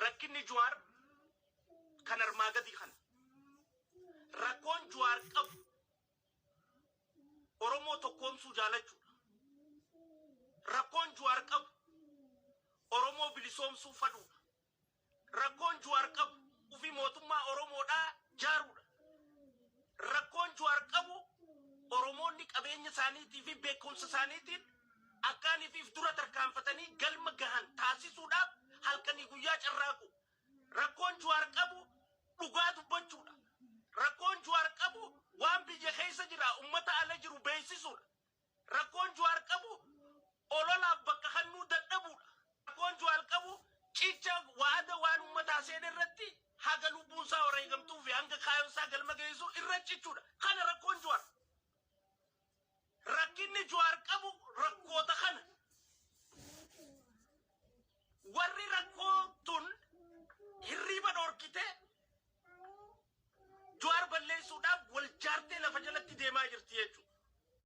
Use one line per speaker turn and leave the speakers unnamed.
Rakkinni Juwaar kan armaa gadii kana. Rakkoon Juwaar qabu Oromoo tokkoomsuu jaalachuudha. Rakkoon Juwaar qabu Oromoo bilisoomsuu fadhuudha. Rakkoon Juwaar qabu ufii mootummaa Oromoodhaa jaaruudha. Rakkoon Juwaar qabu Oromoonni qabeenya isaaniitii fi beekumsa isaaniitiin akkaanii fi if dura tarkaanfatanii galma gahan taasisuudhaaf halkanii guyyaa carraaqu. Rakkoon Juwaar qabu dhugaa dubbachuudha. Rakkoon Juwaar qabu waan biyya keessa jira ummata ala jiru beeksisuudha. Rakkoon Juwaar qabu ololaaf bakka kennuu dadhabuudha. Rakkoon Juwaar qabu cicha waada waan ummataa seene irratti haga lubbuun isaa wareegamtuu fi hanga kaayoon isaa galma geessu irra cichuudha. Kana rakkoon Juwaar. Rakkinni Juwaar qabu rakkoota kana. Warri rakkoo